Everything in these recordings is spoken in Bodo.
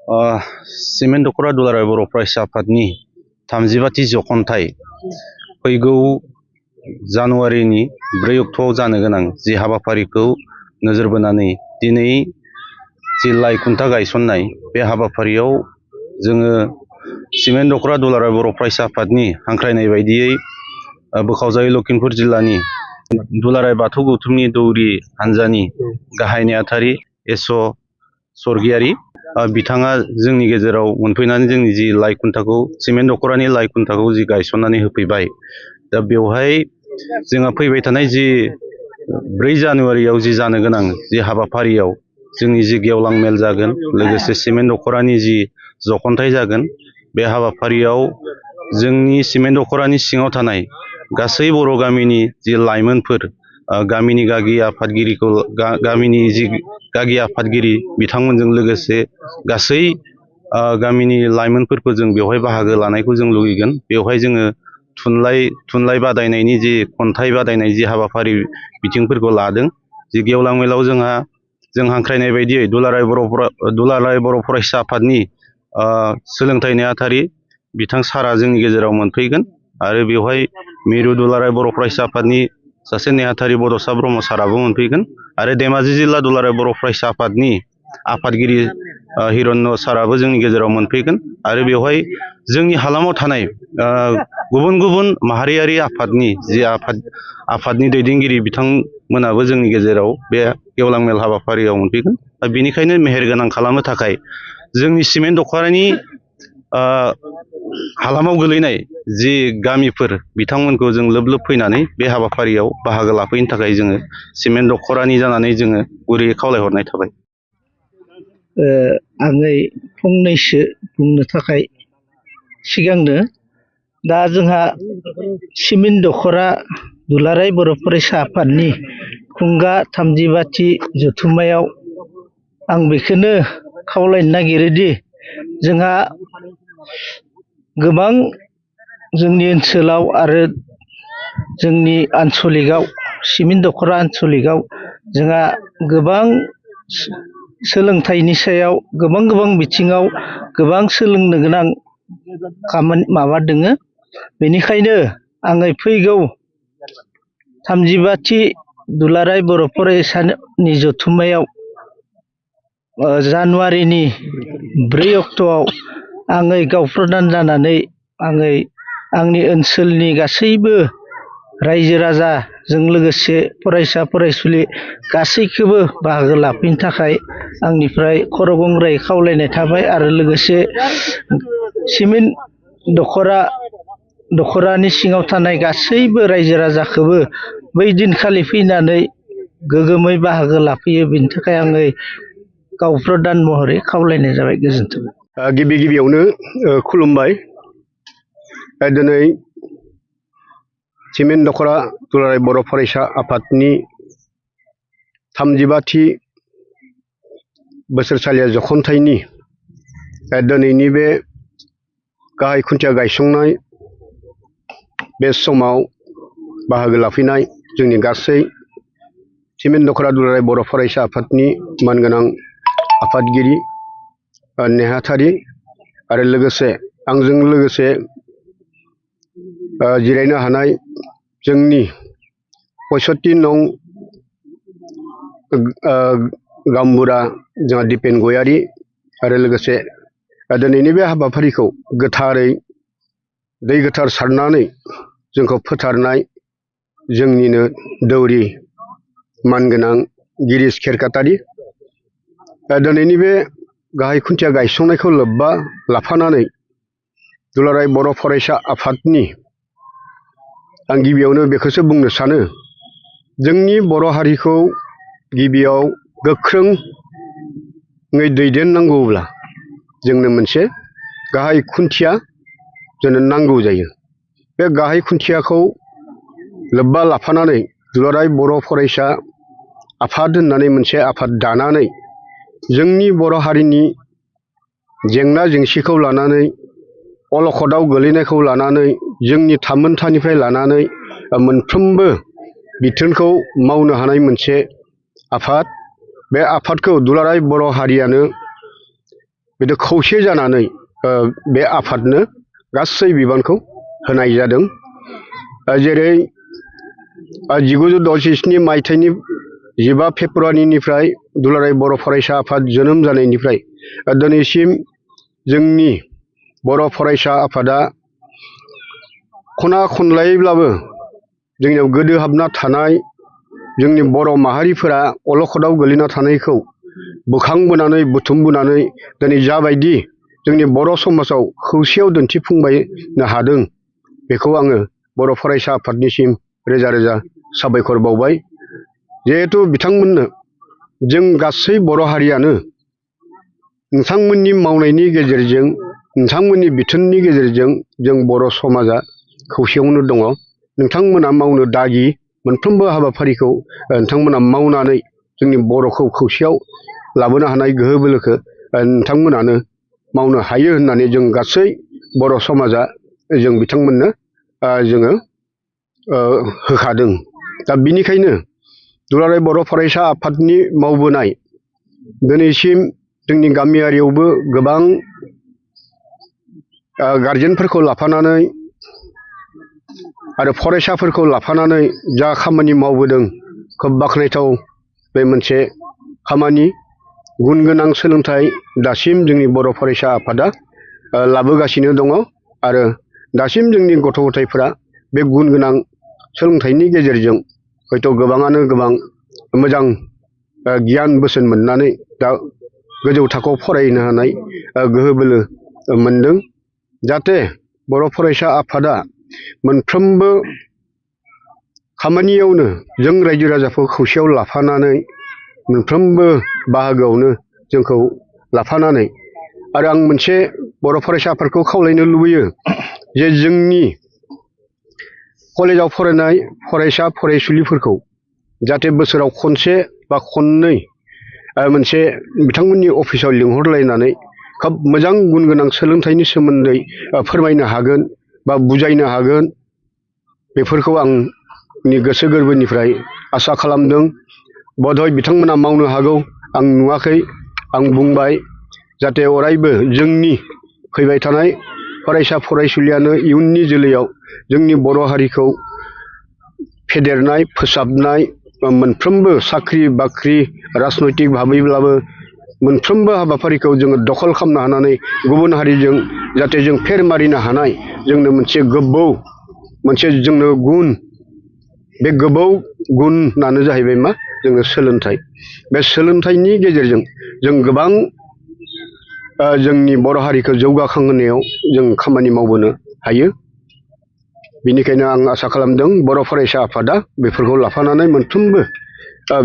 सिमेन्ट दख'रा दुलाराय बर' फरायसा आफादनि 35थि जख'न्थाइ फैगौ जानुवारिनि 4 अक्ट'आव जानो गोनां जि हाबाफारिखौ नोजोर बोनानै दिनै जि लाइ खुन्था गायसननाय बे हाबाफारियाव जोङो सिमेन्ट दख'रा दुलाराय बर' फरायसा आफादनि हांख्रायनाय बायदियै बोखावजायै लखिमपुर जिल्लानि दुलाराय बाथौ गौथुमनि दौरि हान्जानि गाहाय नेहाथारि एस' स्वर्गियारि बिथाङा जोंनि गेजेराव मोनफैनानै जोंनि जि लाइ खुन्थाखौ सिमेन्ट दख'रानि लाइ खुन्थाखौ जि गायसननानै होफैबाय। दा बेवहाय जोंहा फैबाय थानाय जि 4 जानुवारियाव जि जानो गोनां जि हाबाफारियाव जोंनि जि गेवलां मेल जागोन, लोगोसे सिमेन्ट दख'रानि जि जख'न्थाइ जागोन, बे हाबाफारियाव जोंनि सिमेन्ट दख'रानि सिङाव थानाय गासै बर' गामिनि जि लाइमोनफोर, गामिनि गागि आफादगिरिखौ गामिनि जि गागि आफादगिरि बिथांमोनजों लोगोसे गासै गामिनि लाइमोनफोरखौ जों बेवहाय बाहागो लानायखौ जों लुगैगोन। बेवहाय जोङो थुनलाइ बादायनायनि जि खन्थाइ बादायनाय जि हाबाफारि बिथिंफोरखौ लादों। जि गेवलां मेलाव जों हांख्रायनाय बायदियै दुलाराय बर' फरायसा आफादनि सोलोंथाइ नेहाथारि बिथां सारा जोंनि गेजेराव मोनफैगोन आरो बेवहाय मिरु दुलाराय बर' फरायसा आफादनि सासे नेहाथारि बड'सा ब्रह्म साराबो मोनफैगोन आरो धेमाजि जिल्ला दुलाराय बर' फरायसा आफादनि आफादगिरि हिरण्य साराबो जोंनि गेजेराव मोनफैगोन आरो बेवहाय जोंनि हालामाव थानाय गुबुन गुबुन माहारियारि आफादनि जि आफादनि दैदेनगिरि बिथांमोनाबो जोंनि गेजेराव बे गेवलां मेल हाबाफारियाव मोनफैगोन। बेनिखायनो मेहेरगोनां खालामनो थाखाय जोंनि सिमेन्ट दख'रानि हालामाव गोलैनाय जि गामिफोर बिथांमोनखौ जों लोब लोब फैनानै बे हाबाफारियाव बाहागो लाफैनो थाखाय जोङो सिमेन्ट दख'रानि जानानै जोङो गुरैयै खावलायहरनाय थाबाय। आङै फंनैसो बुंनो थाखाय सिगांनो दा जोंहा सिमेन्ट दख'रा दुलाराय बर' फरायसा आफादनि खुंगा 35थि जथुम्मायाव आं बेखौनो खावलायनो नागिरोदि जोंहा गोबां जोंनि ओनसोलाव आरो जोंनि आन्सलिकआव सिमेन्ट दख'रा आन्सलिकआव जोंहा गोबां सोलोंथाइनि सायाव गोबां बिथिङाव गोबां सोलोंनो गोनां माबा दोङो। बेनिखायनो आङो फैगौ 35थि दुलाराय बर' फरायसानि जथुम्मायाव जानुवारिनि 4 अक्ट'आव आङो गावप्रधान जानानै आंनि ओनसोलनि गासैबो रायजो राजाजों लोगोसे फरायसा फरायसुलि गासैखौबो बाहागो लाफैनो थाखाय आंनिफ्राय खर' गंग्रायै खावलायनाय थाबाय आरो लोगोसे सिमेन्ट दख'रानि सिङाव थानाय गासैबो रायजो राजाखौबो बै दिनखालि फैनानै गोगोमै बाहागो लाफैयो। बेनि थाखाय आङो गावप्रधान महरै खावलायनाय जाबाय। गोजोन्थों। गिबियावनो खुलुमबाय। दिनै सिमेन्ट दख'रा दुलाराय बर' फरायसा आफादनि 35थि बोसोरसालिया जख'न्थाइनि दिनैनि बे गाहाय खुन्थिया गायसंनाय बे समाव बाहागो लाफैनाय जोंनि गासै सिमेन्ट दख'रा दुलाराय बर' फरायसा आफादनि मानगोनां आफादगिरि नेहाथारि आरो लोगोसे आंजों लोगोसे जिरायनो हानाय जोंनि 65 नं गामबुरा जोंहा दिपेन गयारि आरो लोगोसे दिनैनि बे हाबाफारिखौ गोथारै दै गोथार सारनानै जोंखौ फोथारनाय जोंनिनो दौरि मानगोनां गिरिश खेरखातारि। दिनैनि बे गाहाय खुन्थिया गायसंनायखौ लोब्बा लाफानानै दुलाराय बर' फरायसा आफादनि आं गिबियावनो बेखौसो बुंनो सानो, जोंनि बर' हारिखौ गिबियाव गोख्रोङै दैदेननांगौब्ला जोंनो मोनसे गाहाय खुन्थिया जोंनो नांगौ जायो। बे गाहाय खुन्थियाखौ लोब्बा लाफानानै दुलाराय बर' फरायसा आफाद होननानै मोनसे आफाद दानानै जोंनि बर' हारिनि जेंना जेंसिखौ लानानै, अलखदाव गोलैनायखौ लानानै, जोंनि थामोनथानिफ्राय लानानै मोनफ्रोमबो बिथोनखौ मावनो हानाय मोनसे आफाद। बे आफादखौ दुलाराय बर' हारियानो बिदि खौसे जानानै बे आफादनो गासै बिबानखौ होनाय जादों। जेरै 1967 मायथाइनि 15 फेब्रुवारिनिफ्राय दुलाराय बर' फरायसा आफाद जोनोम जानायनिफ्राय दिनैसिम जोंनि बर' फरायसा आफादा खना खनलायैब्लाबो जोंनियाव गोदो हाबना थानाय जोंनि बर' माहारिफोरा अलखदाव गोलैना थानायखौ बोखांबोनानै बुथुमबोनानै दिनै जाबायदि जोंनि बर' समाजाव खौसेयाव दिन्थिफुंबायनो हादों, बेखौ आङो बर' फरायसा आफादनिसिम रोजा रोजा साबायखर बावबाय। जिहेथु बिथांमोननो जों गासै बर' हारियानो नोंथांमोननि मावनायनि गेजेरजों, नोंथांमोननि बिथोननि गेजेरजों जों बर' समाजा खौसेयावनो दङ। नोंथांमोना मावनो दागि मोनफ्रोमबो हाबाफारिखौ नोंथांमोना मावनानै जोंनि बर'खौ खौसेयाव लाबोनो हानाय गोहो बोलोखौ नोंथांमोनानो मावनो हायो होननानै जों गासै बर' समाजा जों बिथांमोननो जोङो होखादों। दा बिनिखायनो दुलाराय बर' फरायसा आफादनि मावबोनाय दिनैसिम जोंनि गामियारियावबो गोबां गारजेनफोरखौ लाफानानै आरो फरायसाफोरखौ लाफानानै जा खामानि मावबोदों, खोब बाख्नायथाव बे मोनसे खामानि। गुन गोनां सोलोंथाइ दासिम जोंनि बर' फरायसा आफादा लाबोगासिनो दङ आरो दासिम जोंनि गथ' गथायफोरा बे गुन गोनां सोलोंथाइनि गेजेरजों हयथ' गोबाङानो गोबां मोजां गियान बोसोन मोननानै दा गोजौ थाखोआव फरायनो हानाय गोहो बोलो मोनदों। जाहाथे बर' फरायसा आफादा मोनफ्रोमबो खामानियावनो जों रायजो राजाखौ खौसेयाव लाफानानै मोनफ्रोमबो बाहागोआवनो जोंखौ लाफानानै, आरो आं मोनसे बर' फरायसाफोरखौ खावलायनो लुबैयो जे जोंनि कलेजाव फरायनाय फरायसा फरायसुलिफोरखौ जाहाथे बोसोराव खनसे बा खननै मोनसे बिथांमोननि अफिसाव लिंहरलायनानै खोब मोजां गुन गोनां सोलोंथाइनि सोमोन्दै फोरमायनो हागोन बा बुजायनो हागोन, बेफोरखौ आंनि गोसो गोरबोनिफ्राय आसा खालामदों। बधय बिथांमोना मावनो हागौ, आं नुवाखै, आं बुंबाय। जाहाथे अरायबो जोंनि फैबाय थानाय फरायसा फरायसुलियानो इयुननि जोलैयाव जोंनि बर' हारिखौ फेदेरनाय, फोसाबनाय, मोनफ्रोमबो साख्रि बाख्रि राजनैतिक भाबैब्लाबो मोनफ्रोमबो हाबाफारिखौ जोङो दखल खालामनो हानानै गुबुन हारिजों जाहाथे जों फेर मारिनो हानाय जोंनो मोनसे गोबौ मोनसे जोंनो गुन, बे गोबौ गुनानो जाहैबाय मा जोंनो सोलोंथाइ। बे सोलोंथाइनि गेजेरजों जों गोबां जोंनि बर' हारिखौ जौगाखांहोनायाव जों खामानि मावबोनो हायो। बेनिखायनो आं आसा खालामदों बर' फरायसा आफादा बेफोरखौ लाफानानै मोनफ्रोमबो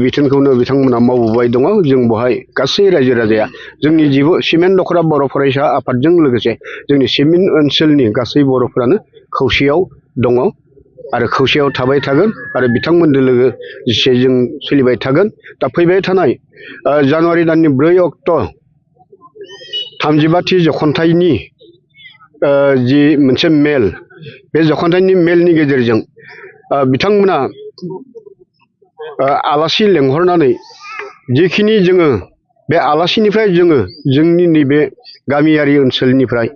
बिथोनखौनो बिथांमोना मावबोबाय दङ। जों बेवहाय गासै रायजो राजाया जोंनि सिमेन्ट दख'रा बर' फरायसा आफादजों लोगोसे जोंनि सिमेन्ट ओनसोलनि गासै बर'फोरानो खौसेयाव दङ आरो खौसेयाव थाबाय थागोन आरो बिथांमोनजों लोगोसे जों सोलिबाय थागोन। दा फैबाय थानाय जानुवारि दाननि 4 अक्ट' 35थि जख'न्थाइनि जि मोनसे मेल, बे जख'न्थाइनि मेलनि गेजेरजों बिथांमोना आलासि लेंहरनानै जिखिनि जोङो बे आलासिनिफ्राय जोङो जोंनि नैबे गामियारि ओनसोलनिफ्राय